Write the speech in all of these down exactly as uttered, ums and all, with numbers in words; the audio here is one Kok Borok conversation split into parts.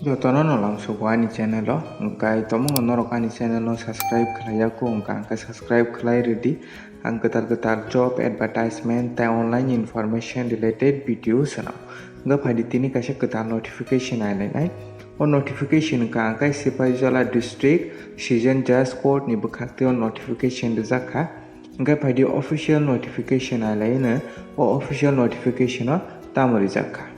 Jotono no lamsogo ani channel o, hwnkhe tomungno norok ani channel no subscribe khlaiya kho, hwnkha hwnkhe subscribe khlai rwdi. Ang kwtal kwtal job advertisement tei online information related video swnam. Hwnkhe phaidi tini kaisa kwtal notification nai lainai. O notification hwnkha hwnkhe Sipaijala district Session Judge Court ni bwkhak tei o notification rijak kha. Hwnkhe phaidi official notification nai laino, o official notification o tamo rijak kha.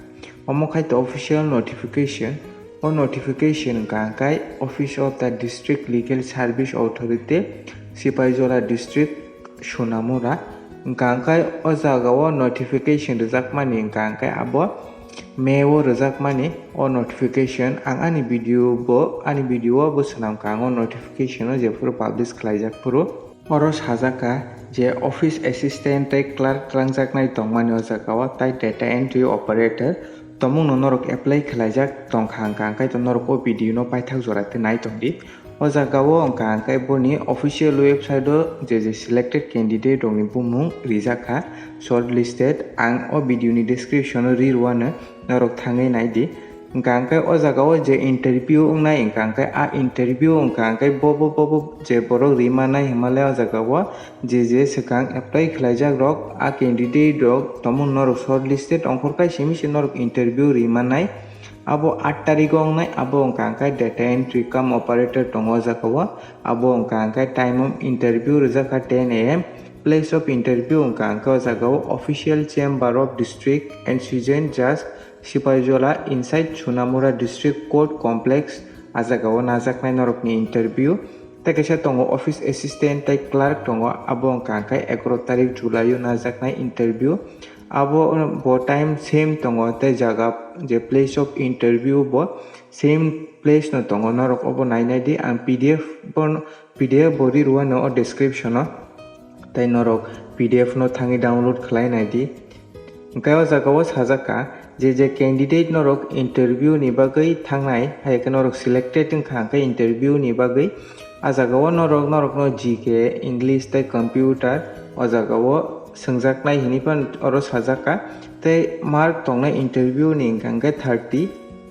Omo khai to official notification. O notification hwnkha hwnkhe Office of the District Legal Service Authority, Sipaijala District, Sonamura. Hwnkha hwnkhe o jaga o notification rwjakmani hwnkha hwnkhe abo May o rwjakmani o notification. Ang ani video bo, ani video o bo swnamkha ang o notification o jephuru publish khlaijak phuru. Oro sajak kha je office assistant tei clerk twlangjaknai tongmani o jaga o, tai data entry operator tomungno norok apply khlaijak tongkha, hwnkha hwnkhe to norok o video no paithak jora tei nai tongdi. O jaga o hwnkha hwnkhe boni official website o je je selected candidate rokni bumung rijak kha shortlisted. Ang o video ni description o ri rwano, norok thangwi naidi. Hwnkha hwnkhe o jaga o je interview wngnai, hwnkha hwnkhe a interview hwnkha hwnkhe bo bo bo bo je borok ri mannai hinmale o jaga o je je swkang apply khlaijak rok, a candidate rok tomung norok shortlisted ongkhorkha simi se norok interview ri mannai. Abo aat tarik o wngnai, abo hwnkha hwnkhe data entry cum operator tongo o jaga o, abo hwnkha hwnkhe time of interview rwjak kha ten A M. Place of interview hwnkha hwnkhe o jaga o official chamber of district and session judge Sipaijala inside Sonamura District Court Complex, a jaga o najaknai norokni interview. Tei kaisa tongo office assistant tei clerk tongo, abo hwnkha hwnkhe egaroh tarik July o najaknai interview. Abo bo time same tongo tei jaga je place of interview bo same place no tongo, norok obo nai naidi. Ang P D F bo, P D F bo ri rwano o description o, tei norok P D F no thangwi download khlai naidi. Hwnkhe o jaga o sajak kha je je candidate norok interview ni bagwi thangnai, hai khe norok selected wngkha hwnkhe interview ni bagwi. A jaga o norok, norokno G K, English tei computer o jaga o swngjaknai hinwi phano oro sajak kha. Tei mark tongnai interview ni hwnkha hwnkhe thirty,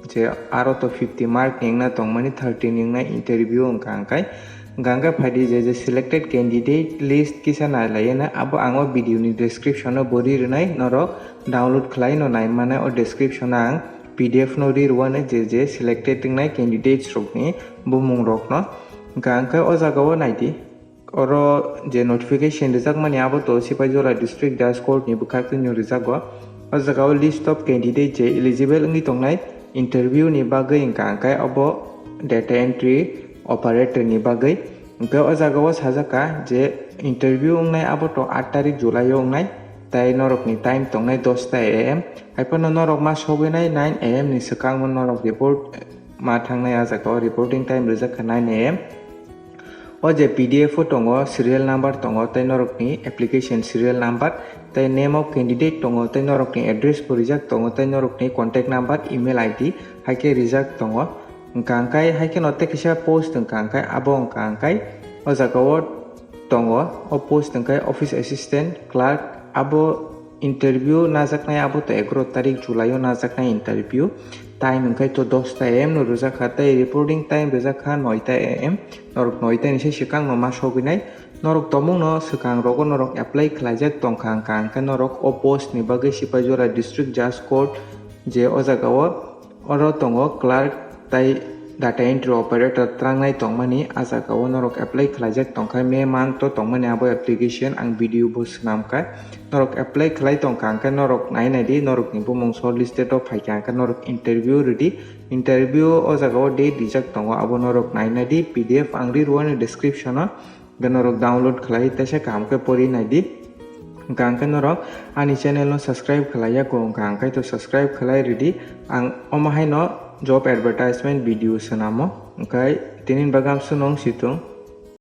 je aro to fifty mark ni wngna tongmani, thirty ni wngnai interview hwnkha hwnkhe. Hwnkha hwnkhe phaidi je je selected candidate list kisa nai laiyana, abo ang o video ni description o bo ri rwnai, norok download khlai no nai mannai o description o ang P D F no ri rwano je je selected wngnai candidates rokni bumung rokno. Hwnkha hwnkhe o jaga o naidi, oro je notification rijakmani abo to Sipaijala District Judge Court ni bwkhak twi no rijago. O jaga o list of candidate je eligible wngwi tongnai interview ni bagwi, hwnkha hwnkhe obo data entry operator ni bagwi. Hwnkhe o jaga o sajak kha je interview wngnai abo to aat tarik July o wngnai, tei norokni time tongnai dosta A M. Hai phano norok ma sogwinai nine A M ni swkang no norok report ma thangnai, a jaga o reporting time rijak kha nine A M. O je P D F o tongo, serial number tongo, tei norokni application serial number, tei name of candidate tongo, tei norokni address bo rijak tongo, tei norokni contact number, email I D hai khe rijak tongo. Hwnkha hwnkhe hai kheno tei kisa post hwnkha hwnkhe abo hwnkha hwnkhe o jaga o tongo, o post hwnkhe office assistant, clerk, abo interview najaknai abo to egaroh tarik July o najaknai interview. Time hwnkhe to dosta A M no rwjak kha, tei reporting time rwjak kha noita A M. Norok noita ni se swkang no ma sogwinai. Norok tomung no swkang rogo norok apply khlaijak tongkha, hwnkha hwnkhe norok o post ni bagwi Sipaijala District Judge Court je o jaga o oro tongo clerk tei data entry operator twlangnai tongmani, a jaga o norok apply khlaijak tongkha, May month o tongmani abo application ang video bo swnamkha. Norok apply khlai tongkha hwnkhe norok nai naidi, norokni bumung shortlisted o phaikha hwnkhe norok interview rwdi. Interview o jaga o date rijak tongo, abo norok nai naidi, P D F ang ri rwani description o. Hwnkhe norok download khlai teisa kaham khe pori naidi. Hwnkha hwnkhe norok ani channel no subscribe khlaiya kho, hwnkha hwnkhe to subscribe khlai rwdi. Ang omo haino job advertisement video swnamo. Hwnkhe tini bagam swnong situng.